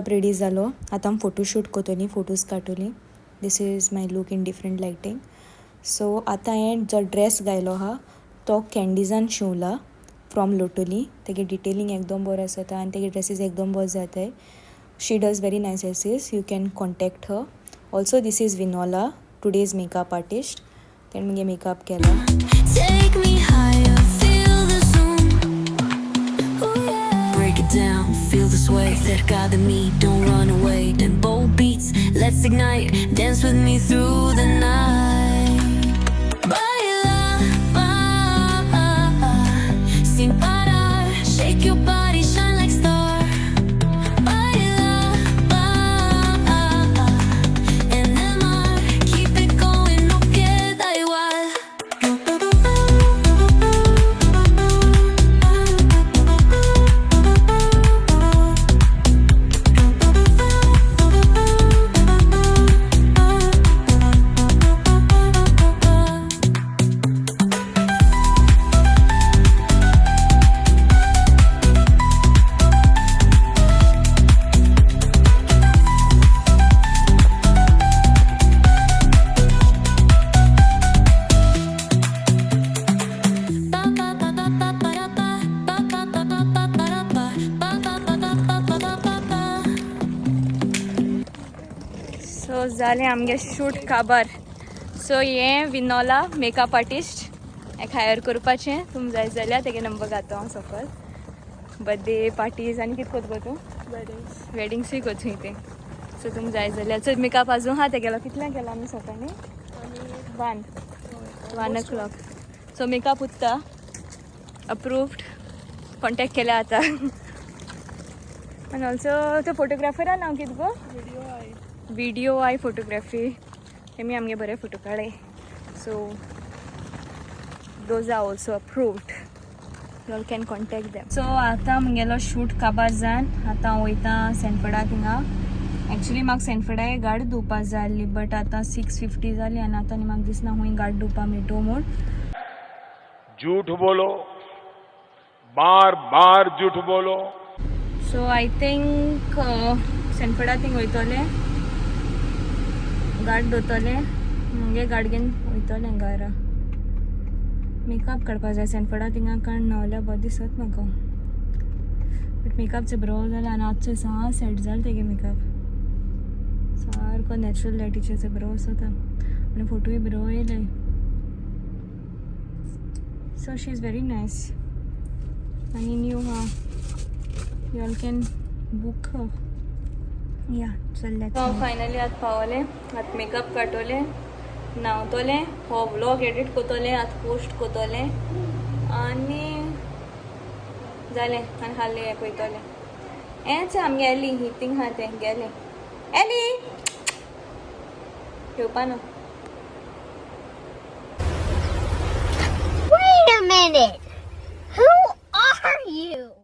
Makeup ready जालो. आतां आमी फोटोशूट कोतोली, फोटोज काडटली. This is my look in different lighting. So आतां हांवें जो ड्रेस घायलो आहा तो कॅन्डीजान शिंवला फ्रॉम लोटोली. तेगे डिटेलिंग एकदम बरो आसता आनी तेगे ड्रेसीस एकदम बरे जाताय. She does very nice dresses. You can contact her also. This is Vinola, today's makeup artist. तेणें मुगे मेकअप केला. Take me higher, feel the zoom. Ooh, yeah. Break it down, feel the sway. Cerca de mí, don't run away. Tempo beats, let's ignite. Dance with me through the night. Baila, ba, sin parar. Shake your body, shine like star. Baila, ba, en el mar. Keep it going, no queda igual. Ba ba ba ba ba ba da ba ba ba ba ba ba ba da ba ba ba ba ba ba ba ba ba ba. So जालें आमगे shoot काबार. So हें विनोला makeup artist. एक higher करपाचें तुम जाय जाल्यार तेगे नंबर घातो हांव सकल. बर्थडे पार्टीज आनी कितें करता गो तूं? वेडिंग्सूय करता तें. सो तुम जाय जाल्यार. सो मेकअप आजून आहा तेगेलो. कितल्यांक केला आमी सकाळीं? 1 o'clock. So makeup उत्ता. अप्रूव्ड. कॉन्टॅक्ट केल्या आतां. आनी ऑल्सो तो फोटोग्राफरा नांव कितें गो? Video I photography. तेमी आमगे बरे फोटो काडले. So those are also approved. You all can contact them. So आतां मुगेलो शूट काबार जावन आतां हांव वयता सेनफडा थिंगा. एक्चुली म्हाका सेनफडाय गाडी धुवपा जाय आसली, बट आतां 6:50 जाली आनी आतां आनी म्हाका दिसना खूंय गाडी धुवपा मेळटो म्हूण. झूठ बोलो, बार बार झूठ बोलो. सो I think सेनफडा थिंग वयतोलें, गाडी धुतोलें, मुगे गाडी घेवन वयतोलें घरा. मेकअप काडपा जाय सेनफडा थिंगा, काण ना जाल्यार बरें दिसत म्हाका. बट मेकअप चड बरो जाला आनी आजचो सा सेट जालो तेगे मेकअप सारको. नॅचरल लायटीचेर बरो वचता आनी फोटोय बरो येयले. So she is very nice आनी न्यू हा. You all can book. Yeah, चल. फायनली आतां पावलें. आतां मेकअप काडटलें, न्हांवतलें, हो व्लॉग एडिट करतलें, आतां पोस्ट करतलें आनी जालें. आनी हाली हें पळयतलें. हेंच आमगे एली ही थिंग आहा तें गेलें. एली येवपा ना. Wait a minute. Who are you?